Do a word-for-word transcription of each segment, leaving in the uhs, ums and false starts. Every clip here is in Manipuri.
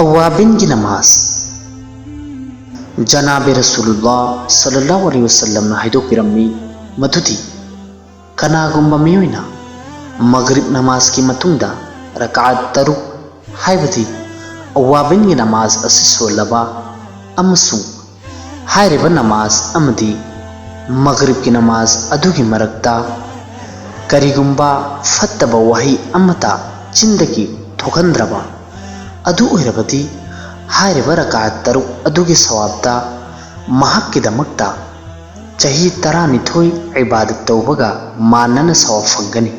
ꯑꯋꯥꯕꯤꯟꯒꯤ ꯅꯃꯥꯖ꯫ ꯖꯅꯥꯕꯤ ꯔꯁꯨꯂꯨꯜꯂꯥꯍ ꯁꯜꯂꯜꯂꯥꯍꯨ ꯑꯂꯩꯍꯤ ꯋꯁꯜꯂꯝꯅ ꯍꯥꯏꯗꯣꯛꯄꯤꯔꯝꯃꯤ ꯃꯗꯨꯗꯤ, ꯀꯅꯥꯒꯨꯝꯕ ꯃꯤꯑꯣꯏꯅ ꯃꯒꯔꯤꯕ ꯅꯃꯥꯖꯀꯤ ꯃꯇꯨꯡꯗ ꯔꯀꯥꯠ ꯇꯔꯨꯛ, ꯍꯥꯏꯕꯗꯤ ꯑꯋꯥꯕꯤꯟꯒꯤ ꯅꯃꯥꯖ ꯑꯁꯤ ꯁꯣꯜꯂꯕ ꯑꯃꯁꯨꯡ ꯍꯥꯏꯔꯤꯕ ꯅꯃꯥꯖ ꯑꯃꯗꯤ ꯃꯒꯔꯤꯕꯀꯤ ꯅꯃꯥꯖ ꯑꯗꯨꯒꯤ ꯃꯔꯛꯇ ꯀꯔꯤꯒꯨꯝꯕ ꯐꯠꯇꯕ ꯋꯥꯍꯩ ꯑꯃꯠꯇ ꯆꯤꯟꯗꯒꯤ ꯊꯣꯛꯍꯟꯗ꯭ꯔꯕ ꯑꯗꯨ ꯑꯣꯏꯔꯕꯗꯤ, ꯍꯥꯏꯔꯤꯕ ꯔꯀꯥꯠ ꯇꯔꯨꯛ ꯑꯗꯨꯒꯤ ꯁꯋꯥꯕꯇ ꯃꯍꯥꯛꯀꯤꯗꯃꯛꯇ ꯆꯍꯤ ꯇꯔꯥꯅꯤꯊꯣꯏ ꯏꯕꯥꯗꯠ ꯇꯧꯕꯒ ꯃꯥꯟꯅꯅ ꯁꯋꯥꯕ ꯐꯪꯒꯅꯤ꯫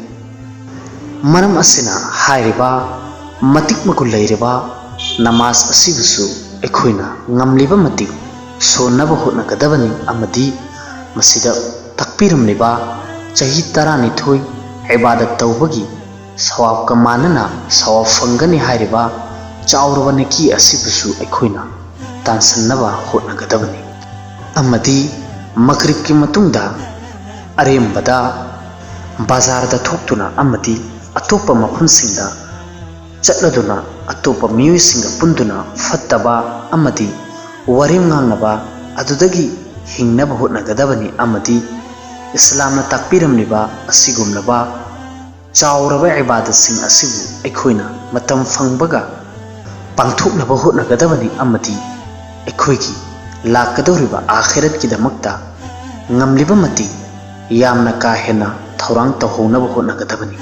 ꯃꯔꯝ ꯑꯁꯤꯅ, ꯍꯥꯏꯔꯤꯕ ꯃꯇꯤꯛ ꯃꯒꯨꯟ ꯂꯩꯔꯕ ꯅꯃꯥꯖ ꯑꯁꯤꯕꯨꯁꯨ ꯑꯩꯈꯣꯏꯅ ꯉꯝꯂꯤꯕ ꯃꯇꯤꯛ ꯁꯣꯟꯅꯕ ꯍꯣꯠꯅꯒꯗꯕꯅꯤ ꯑꯃꯗꯤ ꯃꯁꯤꯗ ꯇꯥꯛꯄꯤꯔꯝꯂꯤꯕ ꯆꯍꯤ ꯇꯔꯥꯅꯤꯊꯣꯏ ꯏꯕꯥꯗꯠ ꯇꯧꯕꯒꯤ ꯁꯋꯥꯕꯀ ꯃꯥꯟꯅꯅ ꯁꯋꯥꯕ ꯐꯪꯒꯅꯤ ꯍꯥꯏꯔꯤꯕ ꯆꯥꯎꯔꯕ ꯅꯦꯀꯤ ꯑꯁꯤꯕꯨꯁꯨ ꯑꯩꯈꯣꯏꯅ ꯇꯥꯟꯁꯤꯟꯅꯕ ꯍꯣꯠꯅꯒꯗꯕꯅꯤ꯫ ꯑꯃꯗꯤ ꯃꯒꯔꯤꯕꯀꯤ ꯃꯇꯨꯡꯗ ꯑꯔꯦꯝꯕꯗ ꯕꯖꯥꯔꯗ ꯊꯣꯛꯇꯨꯅ ꯑꯃꯗꯤ ꯑꯇꯣꯞꯄ ꯃꯐꯝꯁꯤꯡꯗ ꯆꯠꯂꯗꯨꯅ ꯑꯇꯣꯞꯄ ꯃꯤꯑꯣꯏꯁꯤꯡꯒ ꯄꯨꯟꯗꯨꯅ ꯐꯠꯇꯕ ꯑꯃꯗꯤ ꯋꯥꯔꯦꯝ ꯉꯥꯡꯅꯕ ꯑꯗꯨꯗꯒꯤ ꯍꯤꯡꯅꯕ ꯍꯣꯠꯅꯒꯗꯕꯅꯤ ꯑꯃꯗꯤ ꯏꯁꯂꯥꯝꯅ ꯇꯥꯛꯄꯤꯔꯝꯂꯤꯕ ꯑꯁꯤꯒꯨꯝꯂꯕ ꯆꯥꯎꯔꯕ ꯏꯕꯥꯗꯠꯁꯤꯡ ꯑꯁꯤꯕꯨ ꯑꯩꯈꯣꯏꯅ ꯃꯇꯝ ꯐꯪꯕꯒ ꯄꯥꯡꯊꯣꯛꯅꯕ ꯍꯣꯠꯅꯒꯗꯕꯅꯤ ꯑꯃꯗꯤ ꯑꯩꯈꯣꯏꯒꯤ ꯂꯥꯛꯀꯗꯧꯔꯤꯕ ꯑꯥꯈꯤꯔꯠꯀꯤꯗꯃꯛꯇ ꯉꯝꯂꯤꯕ ꯃꯇꯤꯛ ꯌꯥꯝꯅ ꯀꯥ ꯍꯦꯟꯅ ꯊꯧꯔꯥꯡ ꯇꯧꯍꯧꯅꯕ ꯍꯣꯠꯅꯒꯗꯕꯅꯤ꯫